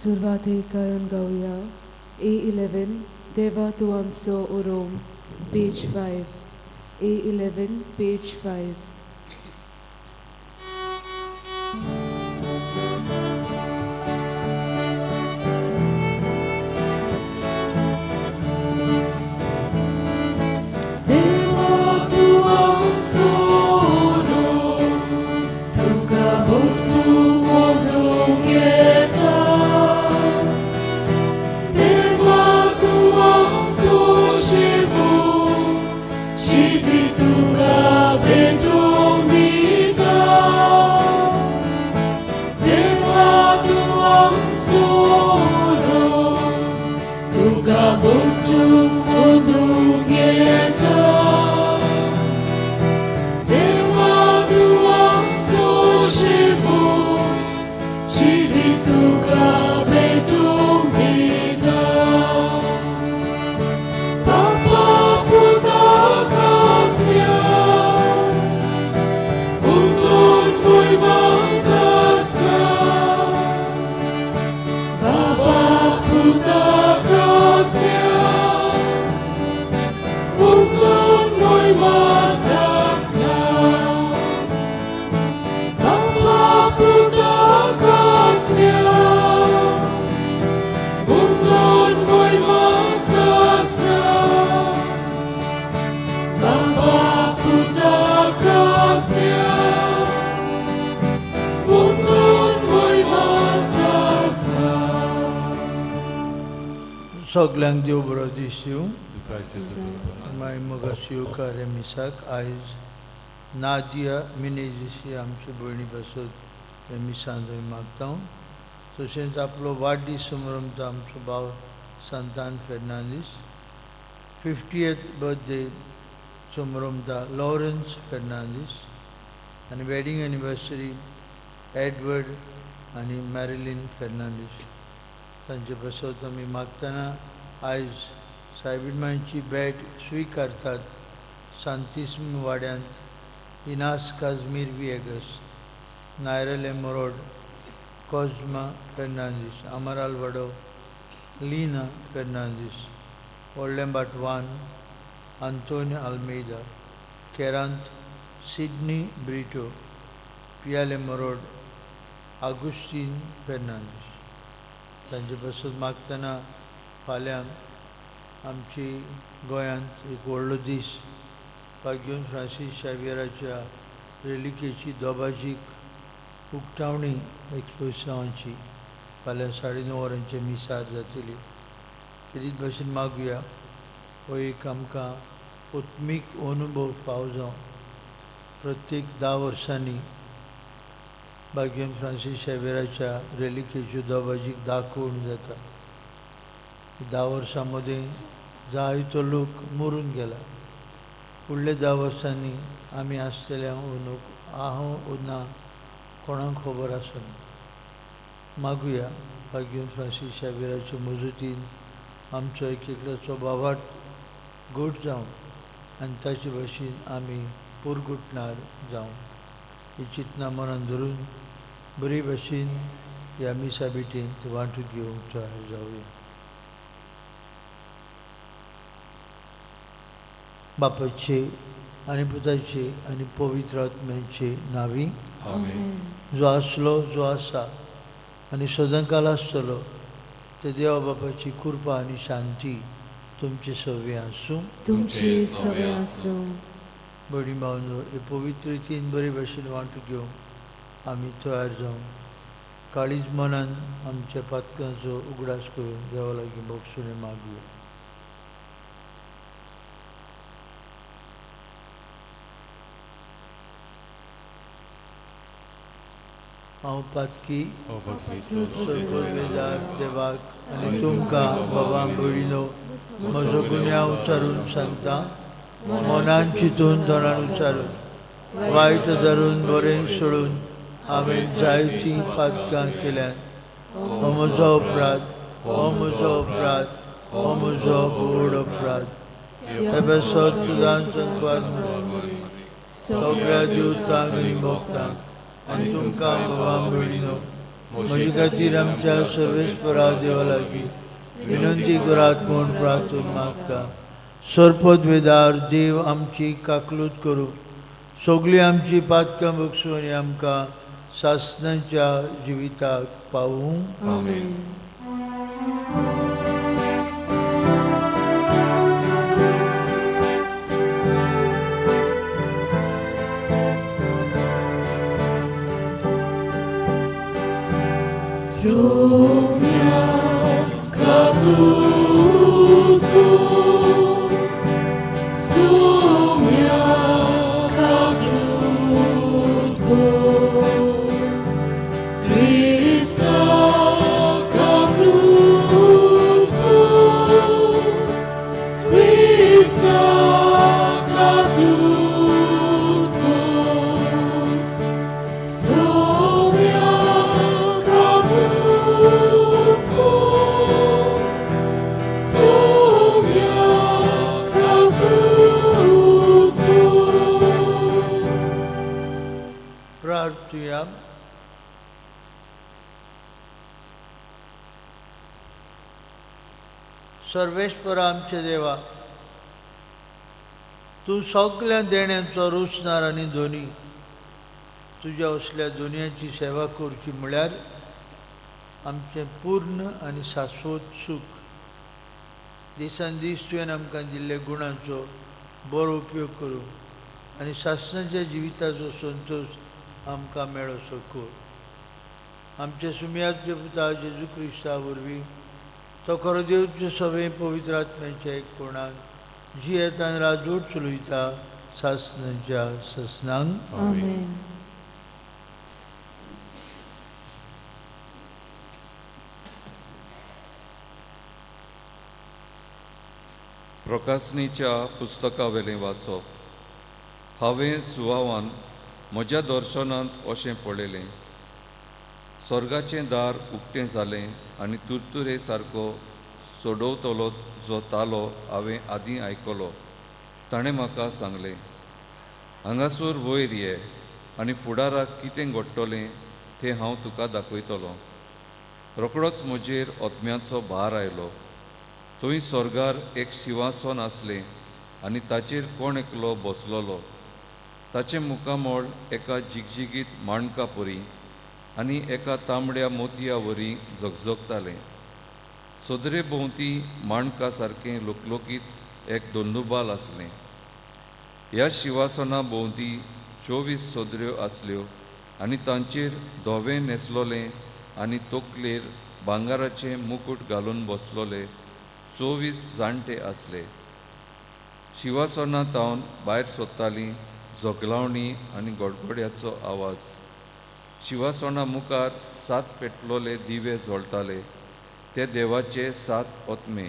सुरवातेक गायन गावया A11 देवा तूं आमचो उरोम पेज 5 A11 page 5. देवा तूं आमचो उरोम तुका बसूंक वदूंक येता. देवा तूं आमचो शिवो जिवीत तुका भेटोवन दिता. देवा तूं आमचो उरोम तुका बसूंक वदूंक येता. देवा तूं आमचो शिवो जिवीत तुका भेटोवन दिता. बापा पुताक आज्ञा उंदून मोयमा सासना. बापा पुताक आज्ञा उंदून मोयमा सासना. बापा पुताक आज्ञा उंदून मोयमा सासना. बापा पुताक आज्ञा उंदून मोयमा सासना. सगल्यांक देव बरो दीस दिवं. मागीर मोगा स्विकार मिसाक आयज नादिया मिनेजीस ही आमचे भयणी पासत हे मिसांत आमी मागता. तशेंच आपलो वाडदीस समरंभता आमचो भाव सांतान फेर्नांदीस, 50th birthday समरंभता लॉरन्स फेर्नांदीस आनी वेडींग एनिवर्सरी एडवर्ड आनी मॅरिलीन फेर्नांदीस तांचे पासत आमी मागतना आयज सायबीण भेट स्विकारतात सांतिस्म वाड्यांत इनास काजमीर विएगस, नायरल एमरोड, कॉजमा फेर्नांदीस, अमराल वडो, लीना फेर्नांदीस, व्हडलें बाटवान आंतोनी आल्मेदा, केरांत सिडनी ब्रिटो, पियाले मरोड, आगुस्तीन फेर्नांदीस तांचे पासत मागतना फाल्यां आमची गोंयांत एक व्हडलो दीस भाग्योन फ्रांसीस शावियराच्या रेलिकेची दोबाजीक उक्तावणी एक्सपोजिसांवाची फाल्यां 9:30 वरांचे मिसार जातली. तेच भाशेन मागुया हो एक आमकां आत्मीक अनुभव फाव जावं. प्रत्येक 10 वर्सांनी भाग्योन फ्रांसीस शावियराच्या रेलिकेच्यो दोबाजीक दाखोवण जाता. 10 वर्सां मदीं जायतो लोक मरून गेला. फुडल्या 10 वर्सांनी आमी आसतले आहो ना कोणाक खबर आसना. मागुया भाग्योन फ्रांसीस शावियराचे मजतीन आमचो एक एकल्याचो बाबाट घट जावं आनी ताचे भाशेन आमी पुरगुटणार जावं. ही चिंतना मनान धरून बरी भाशेन ह्या मिसा भेटींत वांटून घेवंक तयार जावया. बापाचे आनी पुताचे आनी पवित्र आत्म्याचे नांवी. जो आसलो, जो आसा आनी सदांकाल आसतलो ते देवा बापाची कृपा आनी शांती तुमचे सवे आसूं. तुमची सवे आसूं. भयणी भावनो, हे पवित्र रितीन बरे भाशेन वांटून घेवंक आमी तयार जावं. काळीज मनान आमच्या पातकांचो उगडास करून देवा लागीं भोगसुणें मागुया. हांव पातकी सर्ववेदाक देवाक आनी तुमकां बाबा भयणीनो म्हजो गुन्यांव उचारून सांगता. मनान चिंतून तोंडान उचारून वायट धरून बरें सोडून हांवें जायतीं पातकां केल्यात. हो म्हजो अपराध, हो म्हजो अपराध, हो म्हजो व्हड अपराध. हे पासत सदांच सगळ्या देवतांक आनी भक्तांक आनी तुमकां बाबा भयणीनो म्हजे खातीर आमच्या सर्वेस्परा देवा लागीं विनंती करात म्हूण प्रार्थून मागता. सरपदवेदार देव आमची काकलूत करूं, सगळीं आमची पातकां बगसूं आनी आमकां सासणाच्या जिविताक पावूं. आमेन. Soumia kaklutku, soumia kaklutku, Krista kaklutku, Krista kaklutku, soumia kaklutku, soumia kaklutku. प्रार्थुया. Sarveshwar आमचे देवा, तूं सगल्या देण्यांचो रुचणार आनी धनी. तुज्या असल्या दुनियाची सेवा करची म्हळ्यार आमचें पूर्ण आनी शाश्वत सूख. दिसान दीस तुवें आमकां दिल्ल्या गुणांचो बरो उपयोग करूं आनी सासणाच्या जिविताचो संतोश आमकां मेळोसो कर. आमच्या सुमयाच्या पुता जेजू क्रिस्ता वरवीं, तो खरो देवचे सगळे पवित्र आत्म्याच्या एकपणान जियेतान राजवट चलयता सासणाच्या ससनांक. आमेन. प्रकाशनीच्या पुस्तकावेलें वाचप. हांवें सुवावान म्हज्या दर्शनांत अशें पळयलें, स्वर्गाचें दार उक्तें जालें आनी तुरतुरे सारको सोडवतलो जो तालो हांवें आदीं आयकलो, ताणें म्हाका सांगलें, हांगासर वयर ये आनी फुडाराक कितें घडटलें तें हांव तुका दाखयतलो. रोखडोच म्हजेर आत्म्याचो भार आयलो. थंय स्वर्गार एक शिंवासन आसलें आनी ताचेर कोण एकलो बसलोलो. ताचें मुखामळ एका झिगझिगीत माणका परी आनी एका तांबड्या मोतया वरी झगझगतालें. सदरे भोंवती माणका सारकें लोकलोकीत एक दोंदुबाल आसलें. ह्या शिंवासना भोंवती 24 सदऱ्यो आसल्यो आनी तांचेर धवें न्हेसलोलें आनी तकलेर भांगराचें मुकूट घालून बसलोले 24 जाणटे आसले. शिंवासना तावन भायर सोदताली झगलावणी आनी गडगड्याचो आवाज. शिंवासना मुखार 7 पेटलोले दिवे जळटाले, ते देवाचे 7 ओतमे.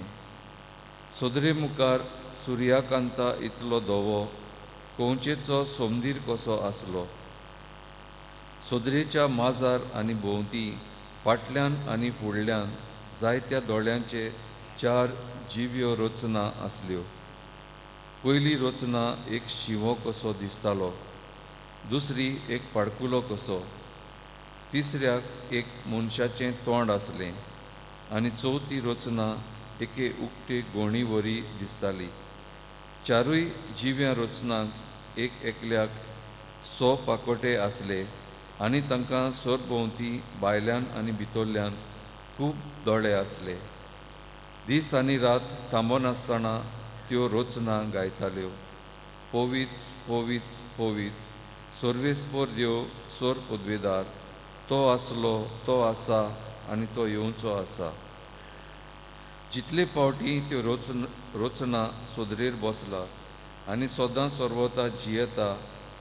सदरे मुखार सुर्याकांता इतलो धवो कंवचेचो सोमदीर कसो आसलो. सदरेच्या माजार आनी भोंवती फाटल्यान आनी फुडल्यान जायत्या दोळ्यांचे 4 जिव्यो रचना आसल्यो. पयली रचना एक शिंवो कसो दिसतालो, दुसरी एक पाडकुलो कसो, तिसऱ्याक एक मनशाचें तोंड आसलें आनी चवथी रचना एके उक्ते गोणी वरी दिसताली. 4 जिव्या रचनांक एक एकल्याक 100 पाकोटे आसले आनी तांकां सरभोंवती भायल्यान आनी भितरल्यान खूब दोळे आसले. दीस आनी रात थांबनासतना त्यो रचना गायताल्यो, पवित्र पवित्र पवित्र सर्वेस्पर देव सोर पदवेदार, तो आसलो, तो आसा आनी तो येवचो आसा. जितले फावटी त्यो रचना सोदरेर बसला आनी सदां सर्वता जियेता,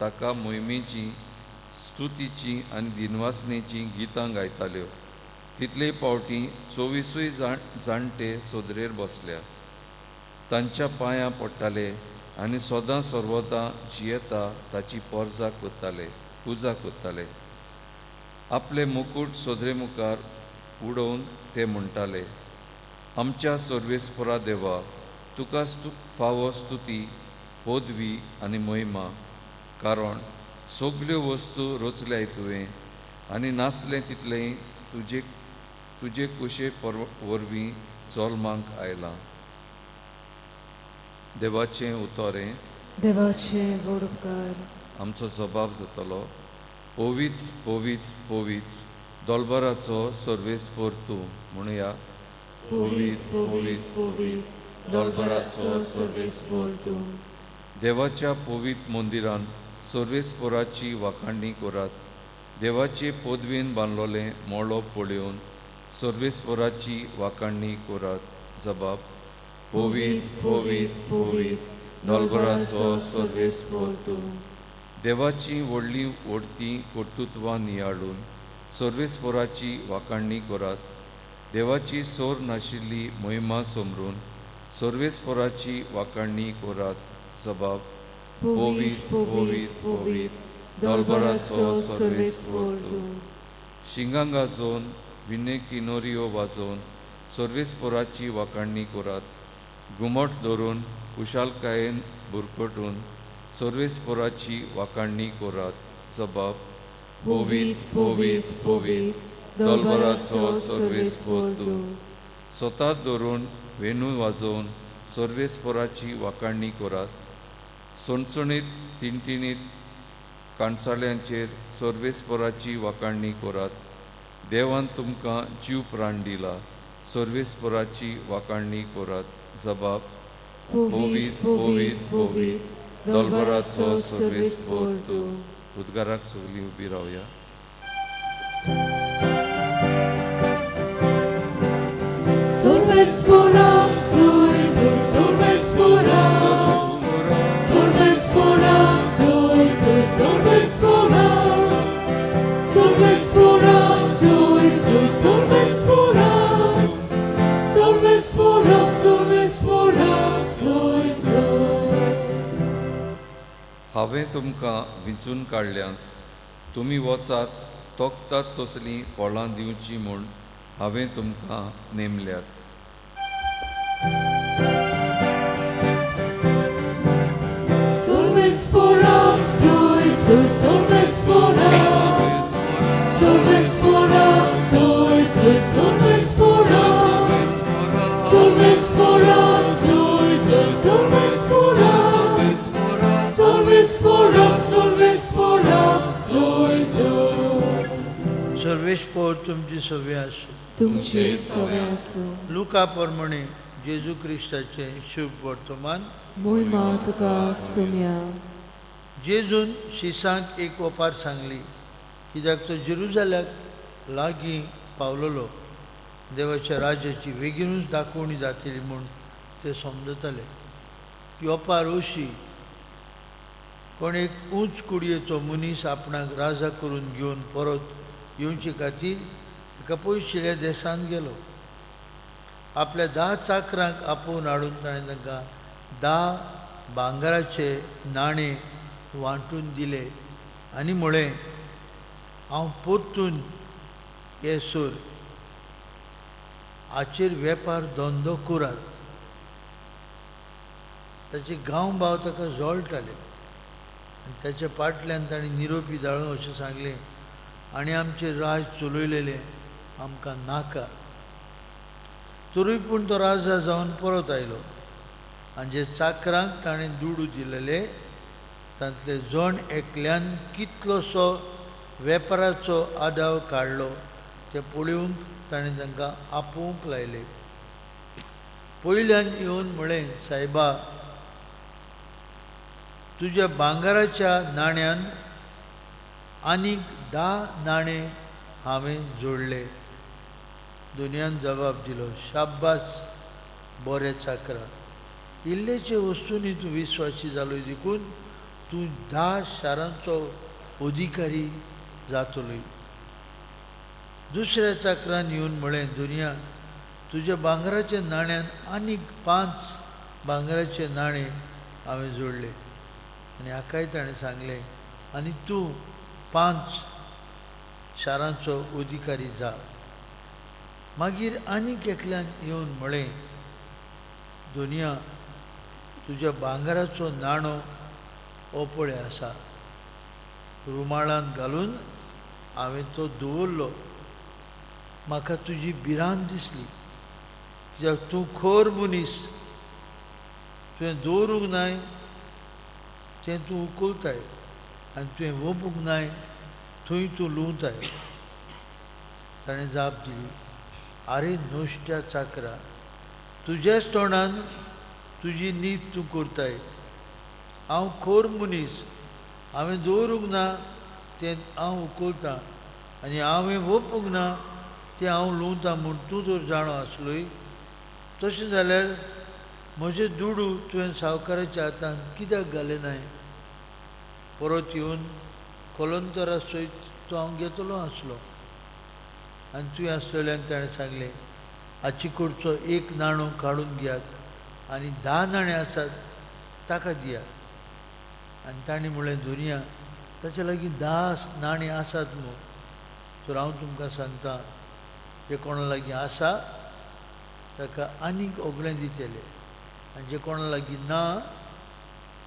ताका मोहिमेची स्तुतीची आनी दिनवासनेची गितां गायताल्यो. तितले फावटी 24 जाणटे सोदरेर बसल्या, तांच्या पांयां पडटाले आनी सदां सर्वता जियेता ताची पोरजा करताले, पुजा करताले. आपले मुकूट सोदरे मुखार उडोवन ते म्हणटाले, आमच्या सर्वेस्परा देवा, तुका फावो स्तुती, पदवी आनी महिमा, कारण सगल्यो वस्तू रचल्याय तुवें आनी नासलें तितलेंय तुजे तुजे कुशे वरवीं जल्माक आयलां. देवाचें उतोरें. देवाचे व्हड उपकार. आमचो जबाब जातलो, पवित्र पवित्र पवित्र दोलबराचो सर्वेस्पर तूं. म्हणुया. पवित्र पवित्र पवित्र दोलबराचो सर्वेस्पर तूं. देवाच्या पवित्र मंदिरान सर्वेस्पराची वाखाणणी करात. देवाचे पदवेन बांदलोलें मळब पळोवन सर्वेस्पराची वाखाणणी करात. जबाब, पवित्र पवित्र पवित्र दोलबराचो सर्वेस्पर तूं. देवाची व्हडली व्हडती कर्तृत्वां नियाळून सर्वेस्पराची वाखाणणी करात. देवाची सोर नाशिल्ली महिमा समरून सर्वेस्पराची वाखाणणी करात. जबाब, पवित्र पवित्र पवित्र दोलबराचो सर्वेस्पर तूं. शिंगां गाजोवन, विने किनोरियो वाजोवन सर्वेस्पराची वाखाणणी करात. घुमट धरून खुशालकायेन बुरकटून सर्वेस्पराची वाखाणणी करात. जबाब, पवित्र पवित्र पवित्र दोलबराचो सर्वेस्पर तूं. स्वता धरून वेणू वाजोवन सर्वेस्पराची वाखाणणी करात. सणसणीत तिणतिणीत काणसाळ्यांचेर सर्वेस्पराची वाखाणणी करात. देवान तुमकां जीव प्राण दिला, सर्वेस्पराची वाखाणणी करात. जबाब, पवित्र पवित्र पवित्र दोलबराचो सर्वेस्पर तूं. उद्गाराक सगलीं उबी रावया. Solvespora, soy, solvespora. Solvespora, soy, solvespora. Solvespora, soy, solvespora. Solvespora, solvespora, soy, soy. हांवें तुमकां विंचून काडल्यात, तुमी वचात, तोखतात तसलीं फळां दिवचीं म्हूण हांवें तुमकां नेमल्यात. Solvespora, soy, soy, solvespora. Solvespora, soy, soy, solvespora. Solvespora, soy, soy, solvespora. Solvespora, solvespora, soy, soy. सर्वेस्पोर तुमची सवे आसूं. तुमचे सवे आसूं. लुका प्रमाणे जेजू क्रिस्ताचें शुभ वर्तमान. मोहिमा तुका सुम्या. जेजून शिसांक एक ओपार सांगली, कित्याक तो जेरुजाल्याक लागीं पावलेलो. देवाच्या राज्याची बेगीनूच दाखोवणी जातली म्हूण ते समजताले. ती ओपार अशी: कोण एक उंच कुडयेचो मनीस आपणाक राजा करून घेवन परत येवचे खातीर एका पयशिल्ल्या देशांत गेलो. आपल्या 10 चाकरांक आपोवन हाडून ताणें तांकां 10 भांगराचे नाणे वांटून दिले आनी म्हळें, हांव परतून येसर हाचेर वेपार धंदो करात. ताचे गांव भाव ताका जळटाले आनी ताच्या फाटल्यान ताणें निरोपी धाडून अशें सांगलें, आनी आमचें राज चलयलेलें आमकां नाका. तरूय पूण तो राजा जावन परत आयलो आनी जे चाकरांक ताणें दुडू दिलेले तांतले जण एकल्यान कितलोसो वेपाराचो आदाव काडलो तें पळोवंक ताणें तांकां आपोवंक लायले. पयल्यान येवन म्हळें, सायबा, तुज्या भांगराच्या नाण्यान आनीक 10 नाणे हांवें जोडले. दुनियान जबाब दिलो, शाब्बास, बरें चाकरा, इल्लेचे वस्तूंनी तूं विस्वासी जालो देखून तूं 10 शारांचो अधिकारी जातलो. दुसऱ्या चाकरान येवन म्हळें, दुनिया, तुज्या भांगराच्या नाण्यान आनीक 5 भांगराचे नाणे हांवें जोडले. आनी हाकाय ताणें सांगलें, आनी तूं 5 शारांचो अधिकारी जा. मागीर आनीक एकल्यान येवन म्हळें, दुनिया, तुज्या भांगराचो नाणो हो पळय आसा, रुमाळांत घालून हांवें तो दवरलो. म्हाका तुजी भिरांत दिसली, कित्याक तूं खोर मनीस, तुवें दवरूंक नाय तें तूं उखलताय आनी तुवें वोपूंक नाय थंय तूं लुंवताय. ताणें जाप दिली, आरे नुस्त्या चाकरा, तुज्याच तोंडान तुजी नीत तूं करताय. हांव खोर मनीस, हांवें दवरूंक ना तें हांव उखलतां आनी हांवें वोपूंक ना तें हांव लुंवतां म्हूण तूं जर जाणो आसलोय, तशें जाल्यार म्हजे दुडू तुवें सावकाराच्या हातांत कित्याक घाले नाय? परत येवन कलंतरा सयत तो हांव घेतलो आसलो. आनी तुवें आसलेल्यान ताणें सांगलें, हाची कडचो एक नाणो काडून घेयात आनी 10 नाणें आसात ताका दियात. आनी ताणें म्हणलें, धोनया, ताच्या लागीं 10 नाणीं आसात न्हू, तर हांव तुमकां सांगता, जे कोणा लागीं आसा ताका आनीक ओगळें दितले आनी जे कोणा लागीं ना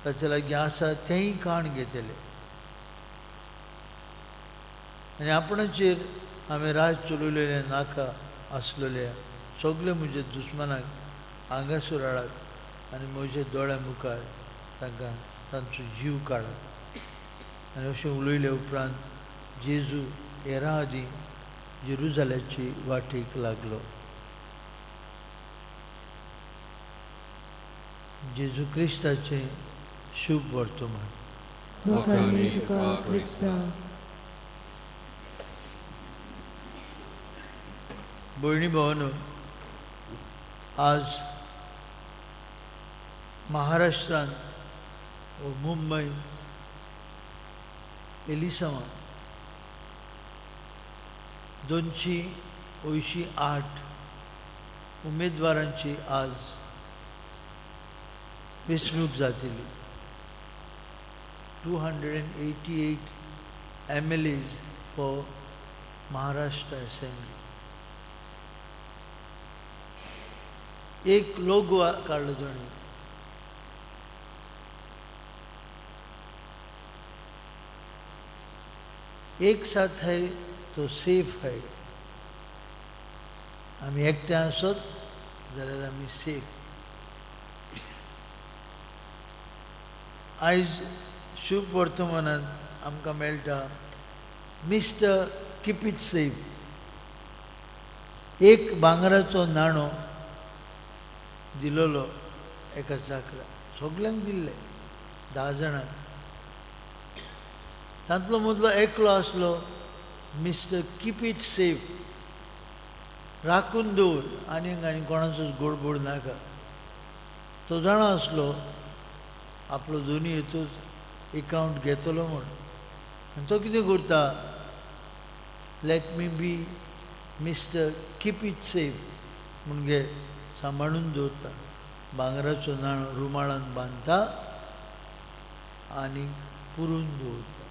ताच्या लागीं आसा तेंय काण घेतले. आनी आपणाचेर हांवें राज चलयलेलें नाका आसलेल्या सगळे म्हजे दुस्मानाक हांगासर हाडात आनी म्हज्या दोळ्या मुखार तांकां तांचो जीव काडात. आनी अशें उलयले उपरांत जेजू हेरां आदीं जेरुजाल्याची वाटेक लागलो. जेजू क्रिस्ताचें शुभ वर्तमान. बखानी तुका क्रिस्ता. भयणी भावानो, आज महाराष्ट्रांत व मुंबय एलिसांवां 288 उमेदवारांची आज वेंचणूक जातली. 288 M L As for Maharashtra assembly. एक लोगो काडलो ताणें, एक साथ है तो सेफ है. आमी एकठांय आसत जाल्यार आमी सेफ. आयज शुभ वर्तमानांत आमकां मेळटा मिस्टर कीप it safe. एक भांगराचो नाणो दिलोलो एका चाकरा, सगल्यांक दिल्ले 10 जाणांक. तांतलो मदलो एकलो आसलो मिस्टर कीप it safe, राखून दवर आनीक आनी कोणाचोच गोडबोड नाका. तो जाणा आसलो आपलो दोनी हेतूच एकावंट घेतलो म्हूण. आनी तो कितें करता, let me be mister keep it safe म्हणजे सांबाळून दवरता. भांगराचो नाणो रुमाळान बांदता आनी पुरून दवरता,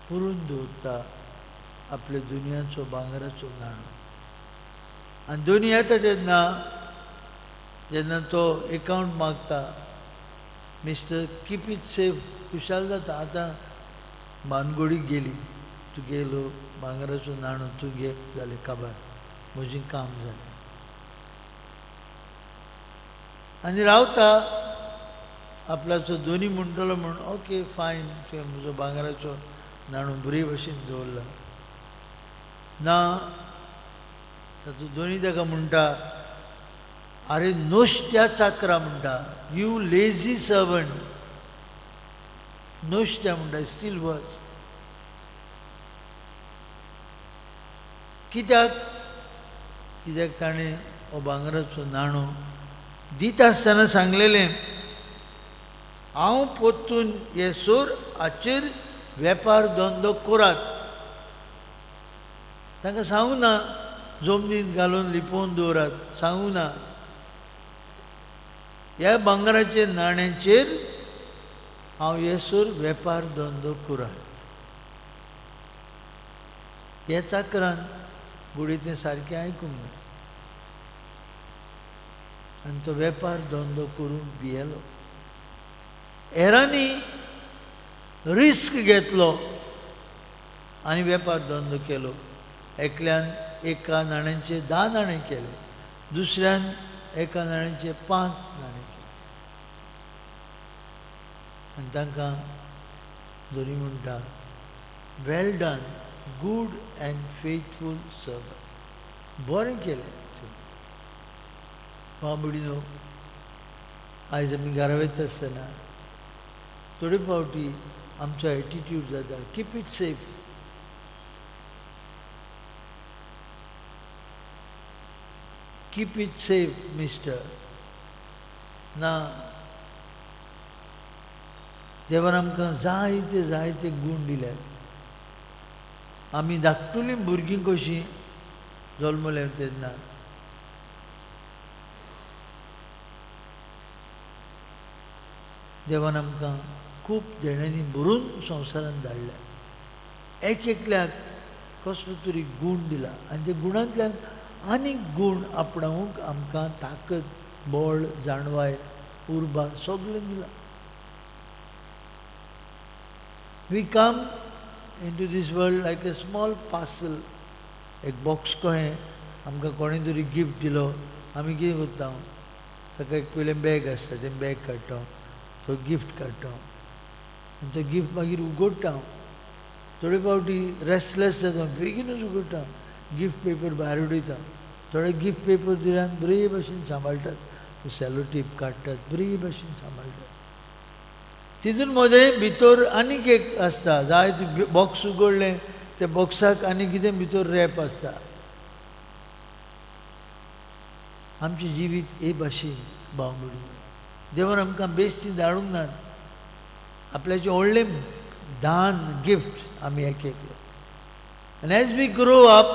पुरून दवरता आपल्या दुनियाचो भांगराचो नाणो. आनी दोनी येता तेन्ना, जेन्ना तो एकावंट मागता, मिस्टर कीप it safe खुशाल जाता, आतां भानगोडी गेली, तूं गेलो भांगराचो नाणो तूं घे, जालें काबार, म्हजें काम जालें. आनी रावता आपल्याचो दोनी म्हणटलो म्हूण, ओके फायन, तुवें म्हजो भांगराचो नाणो बरे भशेन दवरला. ना, तातूंत दोनी ताका म्हणटा, आरे नुस्त्या चाकरा म्हणटा, you lazy servant. नुस्त्या म्हणटा, स्टील वॉज. कित्याक? कित्याक ताणें हो भांगराचो नाणो दिता आसतना सांगलेलें, हांव परतून येसर हाचेर वेपार धंदो करात. तांकां सांगूं ना जमनींत घालून लिपोवन दवरात, सांगूं ना. ह्या भांगराच्या नाण्याचेर हांव येसर वेपार धंदो करात. ह्या चाकरान घडये तें सारकें आयकूंक ना आनी तो वेपार धंदो करूंक भियेलो. हेरांनी रिस्क घेतलो, आनी वेपार धंदो केलो. एकल्यान एका नाण्यांचे 10 नाणे केले, दुसऱ्यान एका नाण्यांचे 5 नाणे केले. आनी तांकां धरी म्हणटा, well done, good and faithful servant, बरें केलें. बाबडीनो, आयज आमी घरा वयता आसतना थोडे फावटी आमचो एटिट्यूड जाता, keep it safe. Keep it safe mister. ना, देवान आमकां जायते जायते गूण दिल्यात. आमी धाकटुलीं भुरगीं कशीं जल्मले तेन्ना देवान आमकां खूब देण्यांनी भरून संवसारान धाडल्या. एक एकल्याक कसलो तरी गूण दिला आनी त्या गुणांतल्यान आनीक गूण आपणावंक आमकां ताकद, बळ, जाणवाय, उर्बा सगळें दिला. We come into this world like a small parcel, एक बॉक्स कहें आमकां कोणें तरी गिफ्ट दिलो, आमी कितें करता, ताका एक पयलें बॅग आसता, तें बॅग काडटा, तो गिफ्ट काडटा आनी तो गिफ्ट मागीर उगडटा. थोडे फावटी रेस्टलेस जाता, बेगीनूच उगडटा, गिफ्ट पेपर भायर उडयता. थोडे गिफ्ट पेपर दिल्यान बरे भशेन सांबाळटात, सेलो टेप काडटात, बरे भशेन सांबाळटात. तितून म्हजें भितर आनीक एक आसता, जायते बॉक्स उगडलें त्या बॉक्साक आनी कितें भितर रॅप आसता. आमचें जिवीत हे भाशेन भाव भयणीनो, देवान आमकां बेश्टी धाडूंक ना, आपल्याचें व्हडलें दान गिफ्ट आमी एक एकलो. आनी as we grow up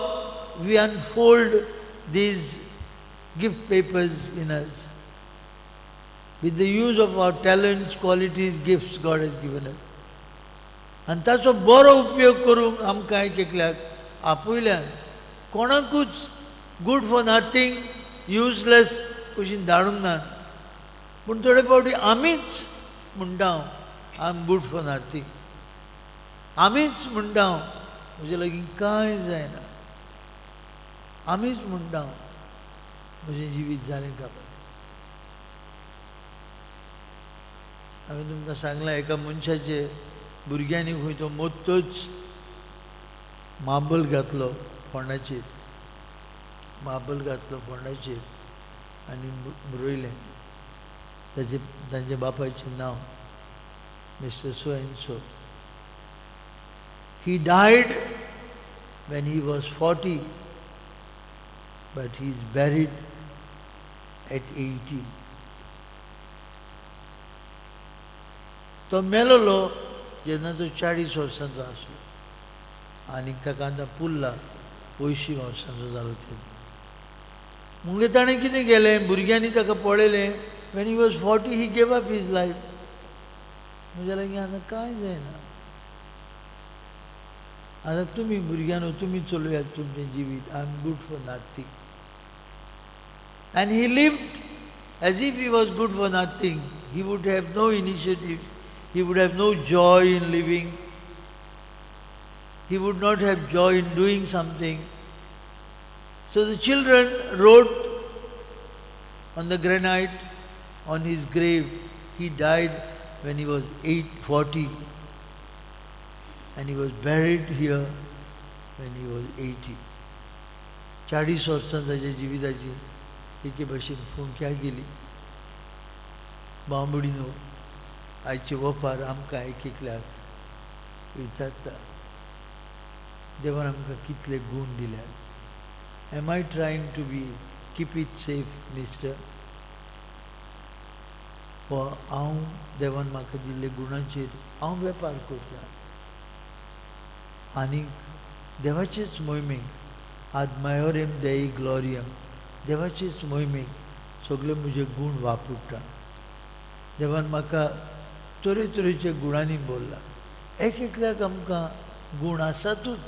we unfold these gift papers in us with the use of our talents, qualities, gifts God has given us. आनी ताचो बरो उपयोग करूंक आमकां एक एकल्याक आपयल्यान कोणाकूच गुड फॉर नथींग, युजलेस कशीन धाडूंक ना. पूण थोडे फावटी आमीच म्हणटा, I am good for nothing. आमीच म्हणटा म्हजे लागीं कांय जायना. आमीच म्हणटा म्हजें जिवीत जालें काबार. हांवें तुमकां सांगलां, एका मनशाचे भुरग्यांनी खंय तो मोत्तोच मार्बल घातलो फोंडाचेर, मार्बल घातलो फोंडाचेर आनी बरयलें ताचे तांच्या बापायचें नांव, mister so and so. He died when he was 40, but he is buried at 80. तो मेलोलो जेन्ना तो 40 वर्सांचो आसलो आनी ताका आतां पुरला 80 वर्सांचो जालो तेन्ना. मागीर ताणें कितें केलें, भुरग्यांनी ताका पळयलें, when he was 40 he gave up his life. म्हज्या लागीं आतां कांय जायना, आतां तुमी भुरग्यांनो तुमी चलयात तुमचें जिवीत, I am good for nothing. And he lived as if he was good for nothing. He would have no initiative, he would have no joy in living, he would not have joy in doing something. So the children wrote on the granite on his grave, he died when he was 40 and he was buried here when he was 80. 40 वर्सां ताच्या जिविताची एके भशेन फुंक्या गेली. बांबडीनो, आयचे वपार आमकां एक एकल्याक विचारता, देवान आमकां कितले गूण दिल्यात. Am I trying to be keep it safe mister, वा हांव देवान म्हाका दिल्ले गुणांचेर हांव वेपार करता आनीक देवाचेच मोहिमेक आद मायोरेम देई ग्लोरियम, देवाचेच मोहिमेक सगळे म्हजे गूण वापरता. देवान म्हाका तरेतरेच्या गुणांनी भरला. एक एकल्याक आमकां गूण आसातूच,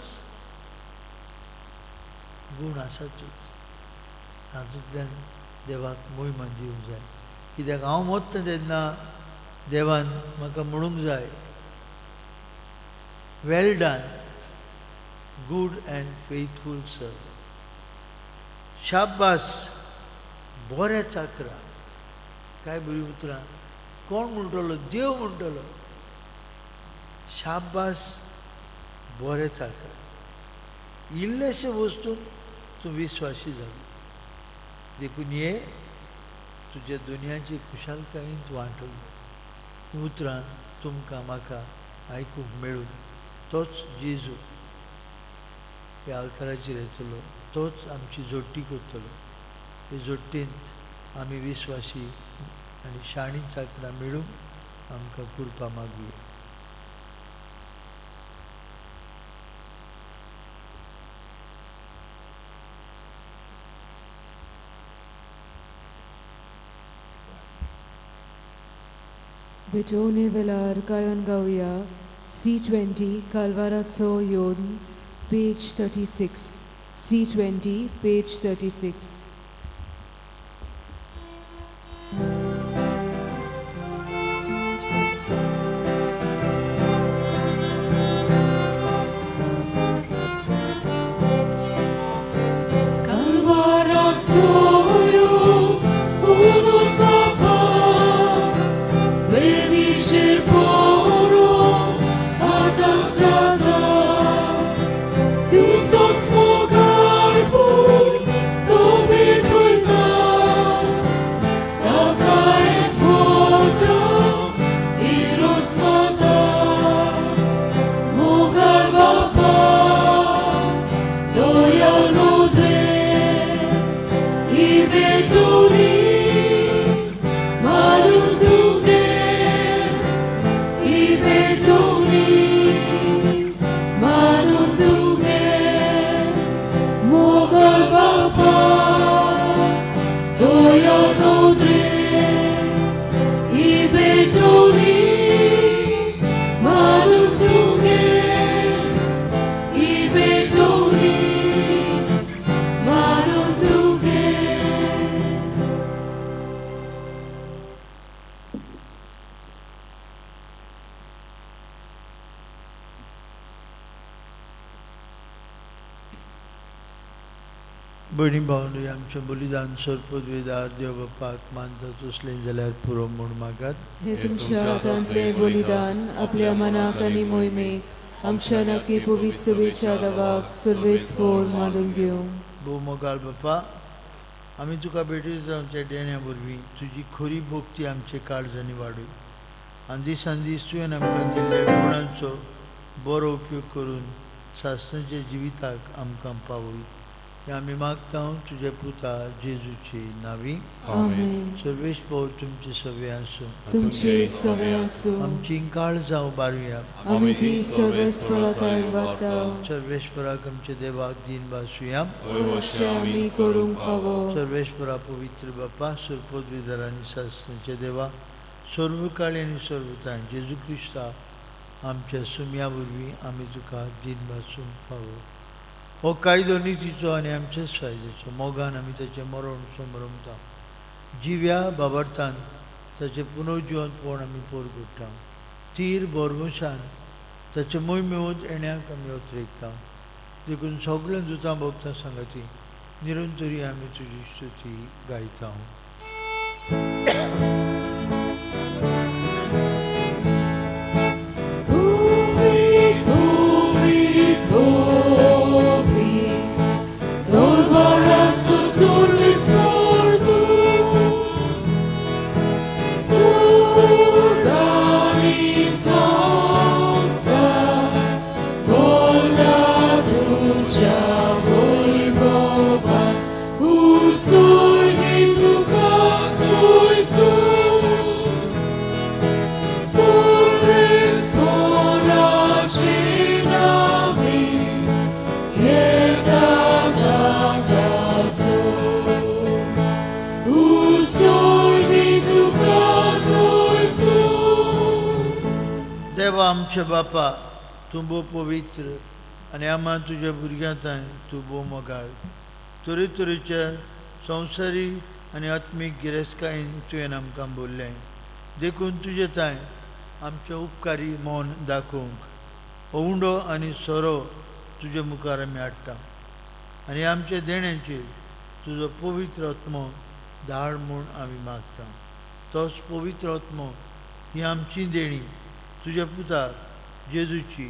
गूण आसातूच. तातूंतल्यान देवाक मोहिमा दिवंक जाय. कित्याक हांव मोत्ता तेन्ना देवान म्हाका म्हणूंक जाय, well done Good and faithful servant. शाबास बऱ्या चाकरा. काय बरीं उतरां. कोण म्हणटलो? देव म्हणटलो, शाबास बऱ्या चाकरा, इल्लेशे वस्तून तूं विस्वाशी जालो, देखून ये तुज्या दुनियाची खुशालकायेंत वांटो. उतरां तुमकां म्हाका आयकूंक मेळून तोच जेजू ह्या आल्ताराचेर येतलो, तोच आमची जोडटी करतलो. हे जोडटेंत आमी विस्वाशी आनी शाणी चाकरां मेळूंक आमकां कृपा मागुया. भेटवणे वेळार गायन गावया C20 कालवाराचो येवन, page 36. C20, page 36. भयणी भावंडो, आमचें बलिदान सर्पद्वेदार देव बापाक मानता तसलें जाल्यार पुरो म्हूण मागात. हे तुमच्या हातांतलें बलिदान आपल्या मनाक आनी मोहिमेक आमच्या नक्की पवित्र सुवेच्या दवाक सुर्वेस पोर मानून घेवं. भोव मोगाळ बापा, आमी तुका भेटयता आमच्या देण्या वरवीं तुजी खरी भक्ती आमचे काळजांनी वाडय आनी दिसान दीस तुवें आमकां दिल्ल्या गुणांचो बरो उपयोग करून सासणाच्या जिविताक आमकां पावय. हें आमी मागता तुज्या पुता जेजूचे नांवी. आमेन. सर्वेश भाव तुमचे सगळे आसूं. तुमचे सगळे आसूं. आमची काळजां उबारुया. आमी ती सर्वेस्पराताय वागता. सर्वेश्वराक आमच्या देवाक दीन भासुया. अशें आमी करूंक फावो. सर्वेश्वरा, पवित्र बापा, सर्वपदवीधर आनी शास्त्रांच्या देवा, सर्वकाळी आनी सर्वताय जेजू क्रिस्ता आमच्या सुम्या वरवीं आमी तुका दीन भासूंक फावो. हो कायदो नितीचो आनी आमच्याच फायद्याचो. मोगान आमी ताचें मरण समरमता, जिव्या बाबर्तान ताचें पुनर्जिवंतपण आमी पोरगुट्टा, तीर बोरमोशान ताचें मोहिमेंत येण्याक आमी अत्रेकता. देखून सगळ्या दुतां भोगता सांगाती निरंतरी आमी तुजी स्तुती गायता. देवा आमच्या बापा, तूं भोव पवित्र आनी आमा तुज्या भुरग्यां थांय तूं भोव मोगाळ. तरेतरेच्या संवसारी आनी आत्मीक गिरेस्तकायेन तुवें आमकां बोल्लें, देखून तुजे थांय आमचें उपकारी मन दाखोवंक हो उंडो आनी सोरो तुजे मुखार आमी हाडटा आनी आमच्या देण्यांचेर तुजो पवित्र आत्मो धाड म्हूण आमी मागता. तोच पवित्र आत्मो ही आमची देणी तुज्या पुताक जेजूची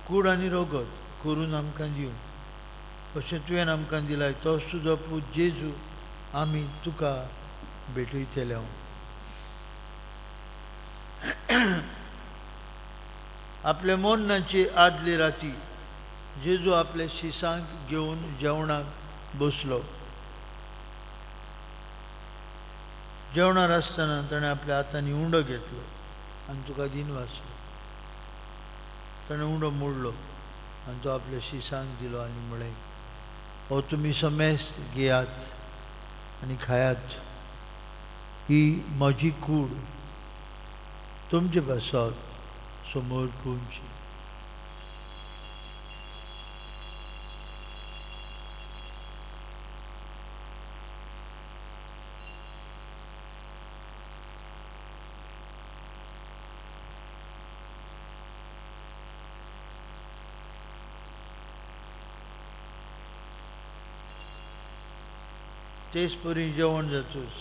कूड आनी रगत करून आमकां दिवं. अशें तुवें आमकां दिलाय तोच तुजो पूत जेजू आमी तुका भेटयतले. आपल्या मोन्नाची आदली राती जेजू आपल्या शिसांक घेवन जेवणाक बसलो. जेवणार आसतना ताणें आपल्या हातांनी उंडो घेतलो आनी तुका दिन वाचलो. ताणें उंडो मोडलो आनी तो आपल्या शिसांक दिलो आनी म्हळें, हो तुमी समेस्त घेयात आनी खायात, ही म्हजी कूड तुमचे पासत समोर पुंची. तेच परी जेवण जातूच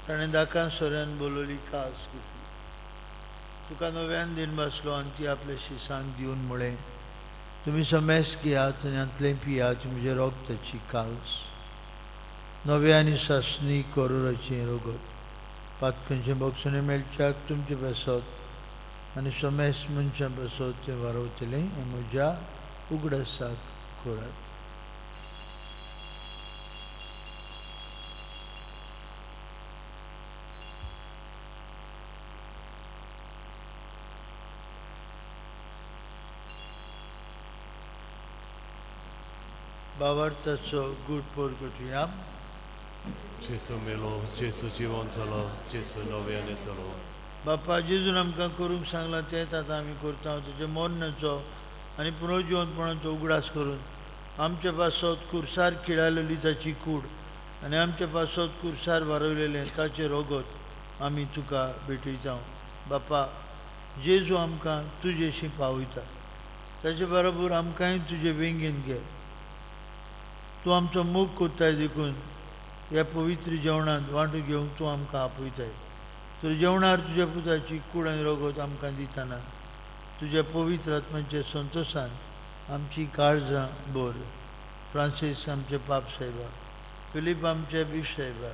ताणें दाकां सोऱ्यान बोलवली कास घेतली, तुका नव्यान दिन बसलो आनी ती आपल्या शिसांक दिवन म्हळें, तुमी समेस्त घेयात आनी हांतलें पियात, म्हजें रोगताची काल्स, नव्या आनी सासणी करोराचें रगत, पातकनचें बक्षणें मेळच्याक तुमचें पासत आनी समेस्त मनशां पासत तें वारवतलें हें म्हज्या उगडासाक करात. भावार्थाचो गूट परगटुया. जेजू मेलो, जेजू जिवन जालो, जेजू नव्यान येतलो. बापा जेजून आमकां करूंक सांगलां तेंच आतां आमी करता. तुज्या मरणाचो आनी पुनर्जिवनपणाचो उगडास करून आमच्या पासत कुर्सार खिळालेली ताची कूड आनी आमच्या पासत कुर्सार वारवलेलें ताचें रगत आमी तुका भेटयता. बापा जेजू आमकां तुजेशी पावयता, ताचे बरोबर आमकांय तुजे वेंगेन घे. तूं आमचो मोग कोत्ताय देखून ह्या पवित्र जेवणांत वांटो घेवंक तूं आमकां आपयताय. तर जेवणार तुज्या पुताची कूड आनी रगत आमकां दितना तुज्या पवित्र आत्म्याच्या संतोशान आमची काळजां भर. फ्रांसीस आमचे पाप साहेबा, फिलीप आमचे बीफ साहेबा,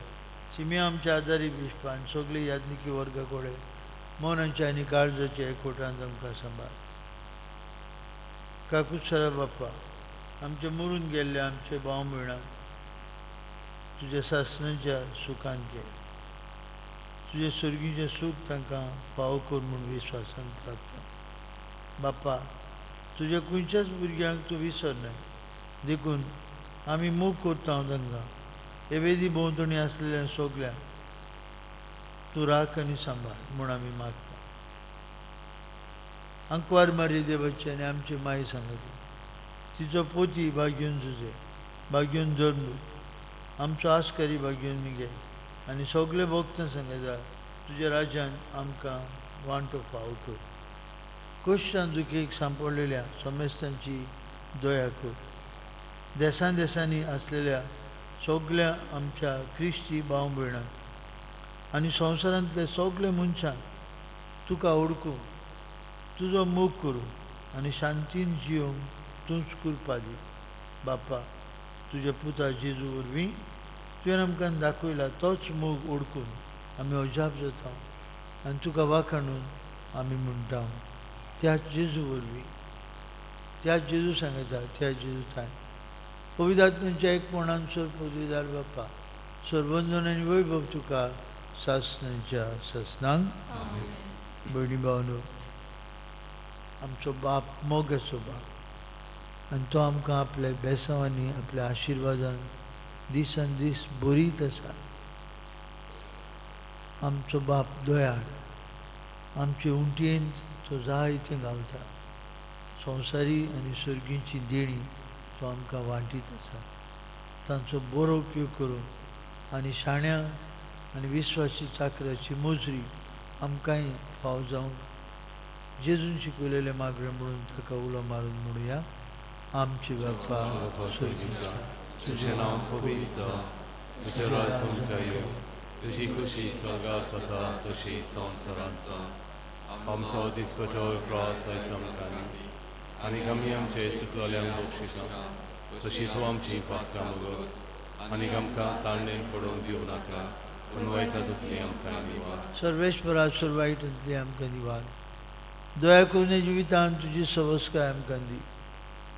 सिमिया आमच्या आजारी बिस्पा आनी सगळी याज्ञिकी वर्गा कडेन मनाच्या आनी काळजाच्या एकवटांत आमकां सांबाळ. काकुत्सरा बाप्पा, आमचे मरून गेल्ले आमचे भाव भयणां तुज्या सासणाच्या सुखान घे, तुजे सर्गीचें सूख तांकां फावो कर म्हूण विस्वासान प्रार्थना. बाप्पा तुज्या खंयच्याच भुरग्यांक तूं विसरनाय देखून आमी मोग करता तांकां. हे वेदी भोंवतणी आसलेल्या सगल्यांक तूं राख आनी सांबाळ म्हूण आमी मागता. आंकवार मारी देवाची आनी आमची माई सांगता, तिचो पोती भाग्यून जुजे, भाग्यून जल्मू, आमचो आस्कारी भाग्यून मिगे आनी सगळे भक्त सांगता तुज्या राज्यान आमकां वांटो फाव कर. कश्टान दुखेक सांपडलेल्या समेस्तांची दया कर. देसान देसांनी आसलेल्या सगळ्या आमच्या क्रिस्ती भाव भयणांक आनी संवसारांतले सगळे मनशांक तुका ओळखूंक, तुजो मोग करूंक आनी शांतीन जियोंक तूंच कृपा दी. बापा तुज्या पुता जेजू वरवीं तुवें आमकां दाखयला तोच मोग ओळखून आमी अजाप जाता आनी तुका वाखाणून आमी म्हणटा. त्या जेजू वरवीं, त्या जेजू सांगता, त्या जेजू थांय पवित्र एकपणान सर पदवीदार बाप्पा सर्वंदन आनी वैभव तुका सासणाच्या सासणांक. भयणी भावनो, आमचो बाप मोगाचो बाप आनी तो आमकां आपल्या बेसांवांनी आपल्या आशिर्वादान दिसान दीस बरीत आसा. आमचो बाप दयाळ, आमचे उंटयेंत तो जायतें घालता. संवसारी आनी सर्गीची देणी तो आमकां वांटीत आसा. तांचो बरो उपयोग करून आनी शाण्या आनी विस्वासी चाकराची मोजरी आमकांय फाव जावंक जेजून शिकयलेलें मागणें म्हणून ताका उलो मारून म्हणुया. आमचे बापा स्वर्गीच्या, तुझें नांव पवित्र जावं, तुजें राज आमकां येवं, तुजी खुशी स्वर्गार जाता तशी संवसारांत जावं. आमचो दिसपटो प्रास आयज आमकां दी, आनी आमी आमचे चुकलोल्यांक बक्षिता तशी तूं आमची पात्रां मुगोस, आनी आमकां तांडेन पडोवंक दिवं नाका, पूण वायटा दुखली आमकां निवार. सर्वेश्वरा सर्वाईटांतली आमकां निवार. दया करून जिवितान तुजी सवस्काय आमकां दी.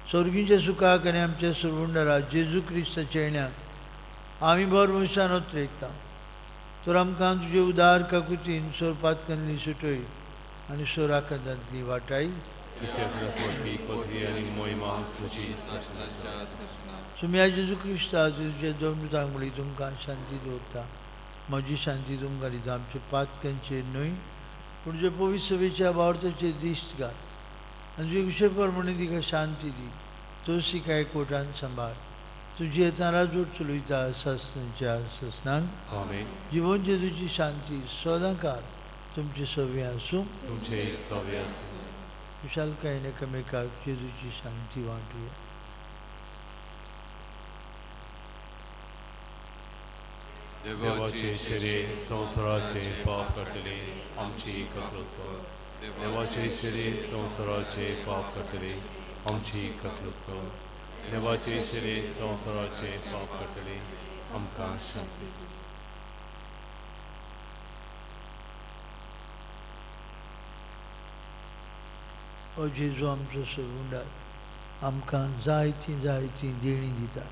स्वर्गीच्या सुखाक आनी आमच्या सुरवुंडरा जेजू क्रिस्ताच्या येण्याक आमी बर मनशान ओत्रेकता. तर आमकां तुजे उदार काकुतीन सोरपातकांतली सुटय आनी सोराकांतांतली वाटाय. पदवी आनी मोहिमा तुजी सुम्या जेजू क्रिस्ता तुजे दोन दुतांक तुमकां शांती दवरता, म्हजी शांती तुमकां दिता. आमचे पातकांचेर न्हय पूण जे पवित्र सभेच्या बावर्थाचेर दिश्ट घाल आनी तुजे विशय प्रमाणे तिका शांती दी. तुळसी काय कोटान सांबाळ. तुजी येता राजवट चलयता ससनाच्या ससनांक. आमेन. जिवन जेजूची शांती सदांकाळ तुमची सवी आसूं. तुमचे सवे आसूं. खुशालकायेन एकामेकाक जेजूची शांती वांटुया. देवाचे शरीर संवसाराचे पाप काडटले आमची ककलूत कर. देवाचे शरीर संवसाराचे पाप काडटले आमची ककलूत कर. देवाचे शरीर संवसाराचे पाप काडटले आमकां शांती. ओ जेजू आमचो सोडून आमकां जायतीं जायतीं देणीं दिता.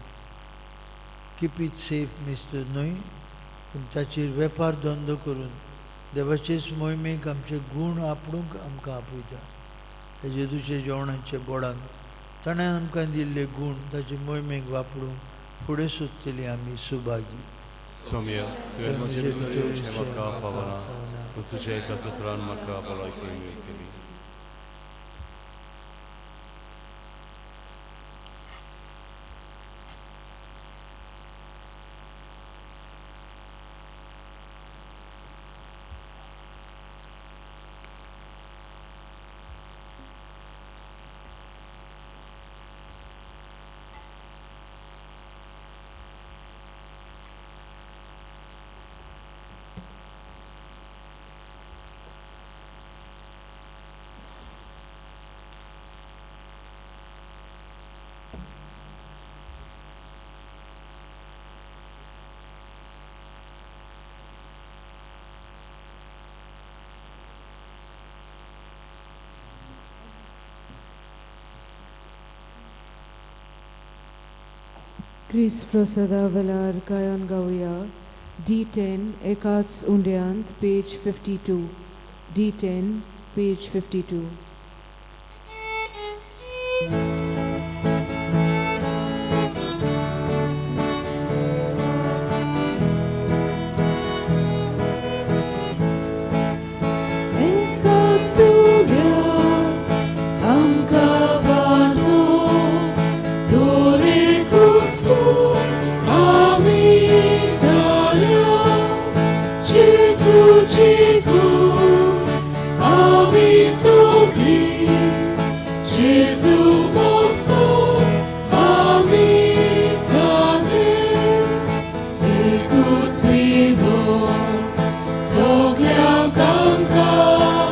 कीप it safe mister न्हय, पूण ताचेर वेपार धंदो करून देवाचेच मोहिमेक आमचे गूण आपडूंक आमकां आपयता. त्या जेजूच्या जेवणाच्या बोडान ताणें आमकां दिल्ले गूण ताचे मोहिमेक वापरूंक फुडें सोदतली आमी सुभागी. सोम्या, तुवें म्हजे भितर येवचें म्हाका पावना, पूण तुज्या एका उतरान म्हाका भलायकी मेळटली. क्रिस्त प्रसादा वेलार गायन गावया. D10 एकाच उंड्यांत, पेज 52. D10 page 52. एकाच उंड्यांत आमकां वांटो, दरेकूच कोण आमी जाल्या, जेजूची कूड आमी सगळीं, जेजू मस्तो आमी जाले, एकूच निवड सगळ्यांक आमकां,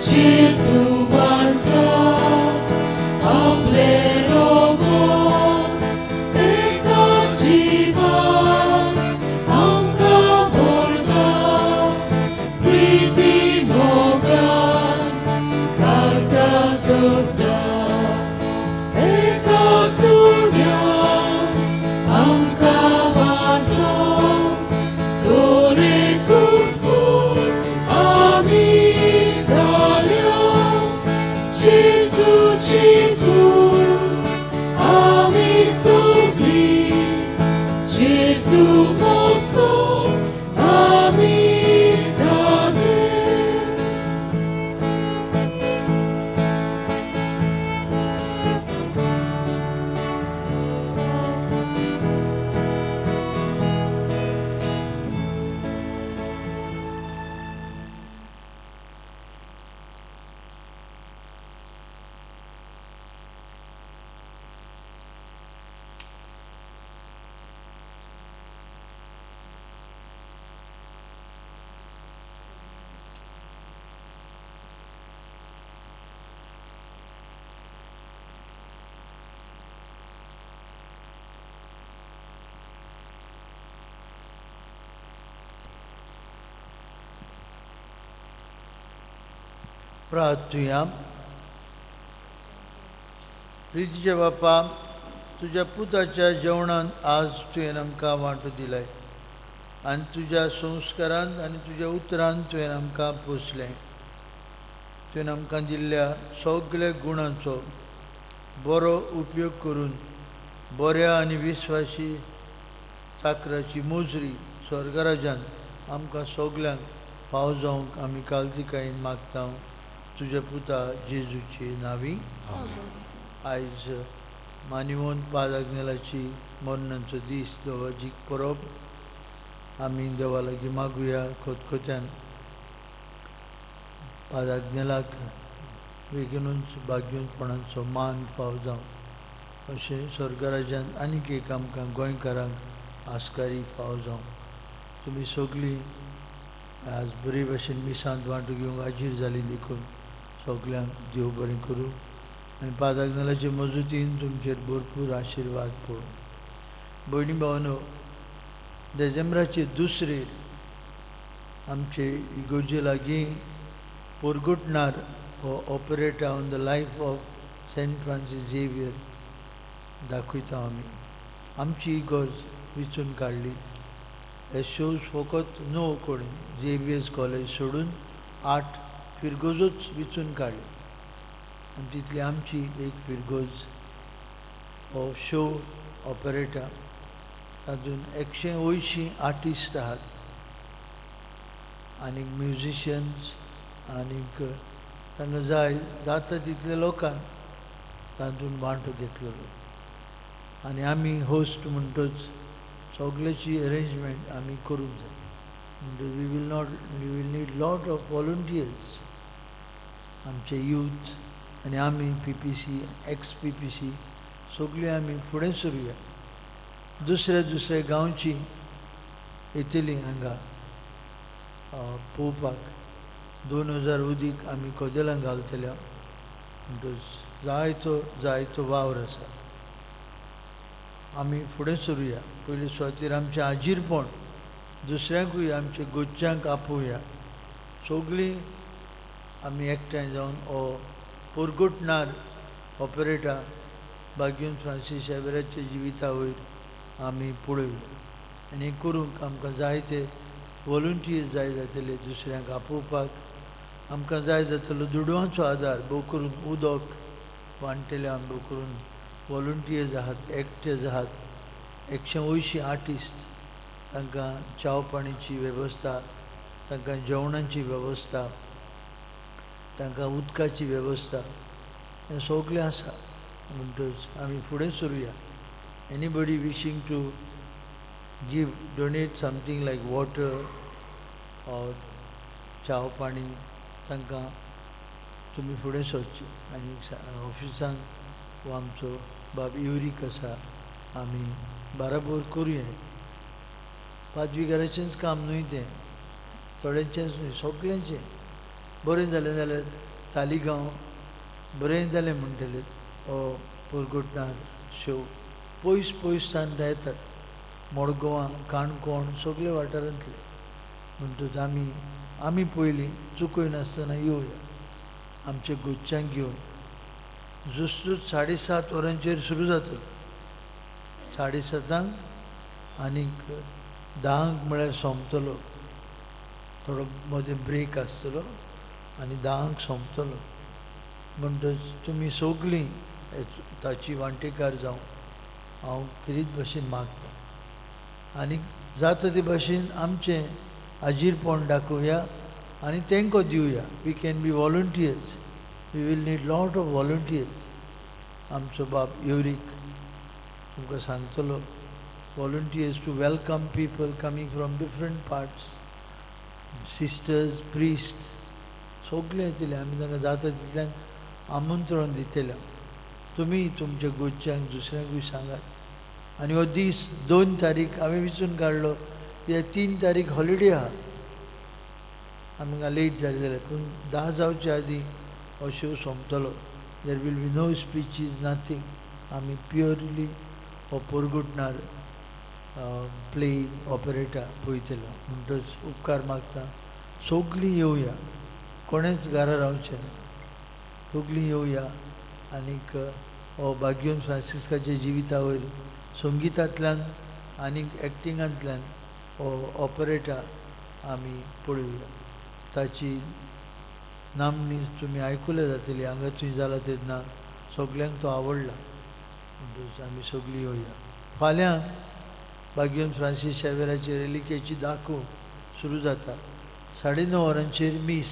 जेजू वांटा आपलें रोगत, एकाच जिवान आमकां भरता, प्रिती मोगान काळजा सोडटा. एकाच उड्यान आमकां वांटो, दरेकूच कोण आमी जाल्या, जेजूची कूड आमी सगळीं, जेजू मस्तो आमी जाले. प्रार्थुया. प्रितीच्या बापा, तुज्या पुताच्या जेवणान आज तुवें आमकां वांटो दिलाय आनी तुज्या संस्कारान आनी तुज्या उतरान तुवें आमकां पोसलें. तुवें आमकां दिल्ल्या सगल्या गुणांचो बरो उपयोग करून बऱ्या आनी विस्वासी चाकराची मोजरी स्वर्गराजान आमकां सगल्यांक फाव जावंक आमी काळजिकायेन मागता, तुज्या पुता जेजूची नांवी. आयज मानिवंत पाद आग्नेलाची मरणाचो दीस, देवाची परब. आमी देवा लागीं मागुया खोतखोत्यान पाद आग्नेलाक बेगीनूच भाग्यवंतपणाचो मान फाव जावं अशें स्वर्गराजान आनीक एक आमकां गोंयकारांक आस्कारी फाव जावं. तुमी सगळीं आज बरे भशेन मिसांत वांटो घेवंक हाजीर जाली देखून सगल्यांक देव बरें करूं आनी पाद आग्नेलाचे मजुतीन तुमचेर भरपूर आशिर्वाद पडूं. भयणी भावानो, देजेंब्राचे दुसरेर आमचे इगोर्जे लागीं पोरगुटनार हो operetta on the life of Saint Francis Xavier दाखयता आमी. आमची इगोर्ज विचून काडली. हे शोज फकत णव कडेन, झेवियर्स कॉलेज सोडून आठ फिरगोजूच विचून काडली आनी तितली आमची एक फिरगोज हो शो ऑपरेटा. तातूंत 180 आर्टिस्ट आहात आनीक म्युजिशियन्स आनीक तांकां जाय जाता तितल्या लोकांक तातूंत वांटो घेतलेलो आनी आमी होस्ट म्हणटच सगल्याची अरेंजमेंट आमी करूंक जाय. म्हणटच we will not we will need lot of volunteers. आमचे यूथ आनी आमी PPC, x PPC सगळीं आमी फुडें सरुया. दुसऱ्या दुसऱ्या गांवची येतली हांगा पळोवपाक. 2000 उदीक आमी कदेलां घालतल्या. म्हणटच जायतो जायतो वावर आसा. आमी फुडें सरुया. पयले सुवातेर आमचें आजीरपण दुसऱ्यांकूय आमच्या गोच्यांक आपोवया. सगळीं आमी एकठांय जावन हो पोरगुटनार ऑपरेटा बागीन फ्रांसीस शेवराच्या जिविता वयर आमी पळोवया आनी हें करूंक आमकां जायते वॉलंटियर्स जाय जातले. दुसऱ्यांक आपोवपाक आमकां जाय जातलो दुडवांचो आदार, भोव करून उदक वांट्टले आमी. भोव करून वॉलंटियर्स आहात, एक्टर्स आहात, 180 आर्टिस्ट, तांकां च्याव पाणीची वेवस्था, तांकां जेवणाची वेवस्था, तांकां उदकाची वेवस्था, हें सगळें आसा. म्हणटच आमी फुडें सरुया. Anybody wishing to give, donate something like water or च्याव पाणी, तांकां तुमी फुडें सरचें आनी ऑफिसान हो आमचो बाब युरीक आसा. आमी बाराबोर करुया. पादविगाराचेंच काम न्हय तें, थोड्यांचेंच न्हय, सगल्यांचें. बरें जालें जाल्यार तालिगांव बरें जालें म्हणटलें. हो पोरगुटनार शो पयस पयस सावन येतात, मडगांवां, काणकोण, सगळे वाठारांतले. म्हणटच आमी आमी पयलीं चुकयनासतना येवया आमच्या गुच्चांक घेवन. जुस्तूच 7:30 वरांचेर सुरू जातलो, 7:30 आनीक 10क म्हळ्यार सोंपतलो. थोडो मदें ब्रेक आसतलो आनी 10क सोंपतलो. म्हणटच तुमी सगळीं ताची वांटेकार जावं हांव खेरीत भशेन मागता आनी जाता ते भशेन आमचें आजीरपण दाखोवया आनी तेंको दिवया. We can be volunteers. We will need lot of volunteers. आमचो बाब युरीक तुमकां सांगतलो, volunteers to welcome people coming from different parts, sisters, priest, सगळे येतले. आमी तांकां जाता तितल्यांक आमंत्रण दितले. तुमी तुमच्या गोच्यांक दुसऱ्यांकूय सांगात. आनी हो दीस 2 तारीख हांवें विचून काडलो कित्याक 3 तारीख हॉलिडे आहा. आमकां लेट जालें जाल्यार पूण 10 जावचे आदीं हो शो सोंपतलो. There will be no speeches, nothing. आमी प्युअरली हो पोरगुटनार प्ले ऑपरेटा पळयतलो. म्हणटच उपकार मागता, सगळीं येवया, कोणेंच घरा रावचें ना. सगळीं येवया आनीक हो बाग्योन फ्रांसिस्काच्या जिविता वयर संगितांतल्यान आनीक एक्टिंगांतल्यान हो ऑपरेटा आमी पळोवया. ताची नामणी तुमी आयकुल्या जातली. हांगा थंय जाला तेन्ना सगल्यांक तो आवडला म्हणटकच आमी सगळीं येवया. फाल्यां बाग्योन फ्रांसीस शावेराचे रेलिकेची दाखोव सुरू जाता. 9:30 वरांचेर मीस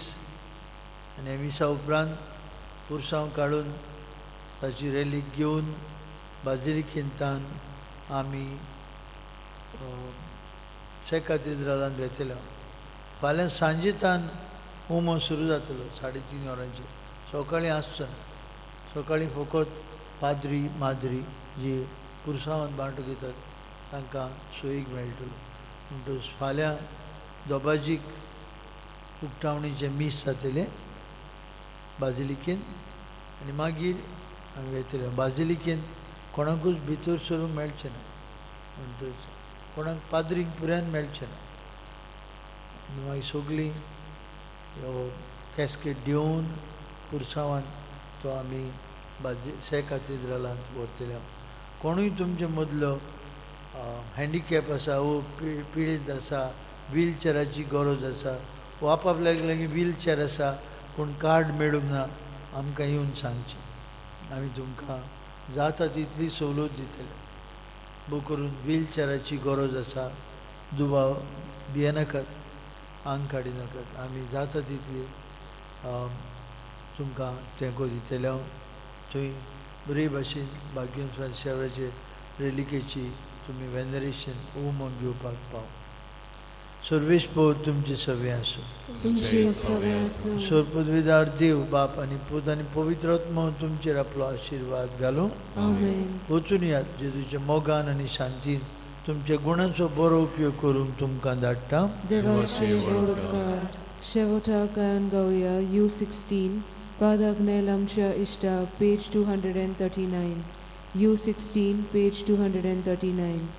आनी मिसा उपरांत पुरसांव काडून ताची रेलीक घेवन बाजिलिकेंतान आमी से कातेद्रालान वेतले. फाल्यां सांजेतान उमो सुरू जातलो 3:30 वरांचेर. सकाळीं आसचो ना. सकाळीं फकत पाद्री माद्री जी पुरसांवान बांटो घेतात तांकां सोयीक मेळटलो. म्हणटकच फाल्यां दोबाजीक उक्तावणीचें मीस जातलें बाजिलिकेन आनी मागीर आमी वयतले. बाजिलिकेन कोणाकूच भितर सरूंक मेळचें ना म्हणटकच कोणाक पाद्रींक पुऱ्यान मेळचें ना. आनी मागीर सगळीं कॅस्केट घेवन पुरसांवान तो आमी से कातेद्रालांत व्हरतले. कोणूय तुमचे मदलो हँडिकॅप आसा वो पिडीत आसा, व्हीलचॅराची गरज आसा वो आपापल्या लागीं व्हीलचॅर आसा पूण कार्ड मेळूंक ना, आमकां येवन सांगचें. आमी तुमकां जाता तितली सवलत दितले. बो करून व्हीलचॅराची गरज आसा, दुबाव भियेनाकात, आंग काडिनाकात. आमी जाता तितली तुमकां तेंको दितले. हांव थंय बरे भाशेन बाग्योन फ्रांसिस्काचे रेलिकेची तुमी वेनरेशन उमो घेवपाक पाव. सर्वेश पो तुमचे सगळें आसूं. तुमचे सगळे आसूं. सोरपदविदार देव बाप आनी पूत आनी पवित्र आत्मो तुमचेर आपलो आशिर्वाद घालूं. आमेन. वचून यात जेजूच्या मोगान आनी शांतीन तुमच्या गुणांचो बरो उपयोग करूंक तुमकां धाडटा. देवाचे व्हड उपकार. शेवटाक गायन गावया U16 पादक नेल आमच्या इश्टा पेज 239. U16 page 239.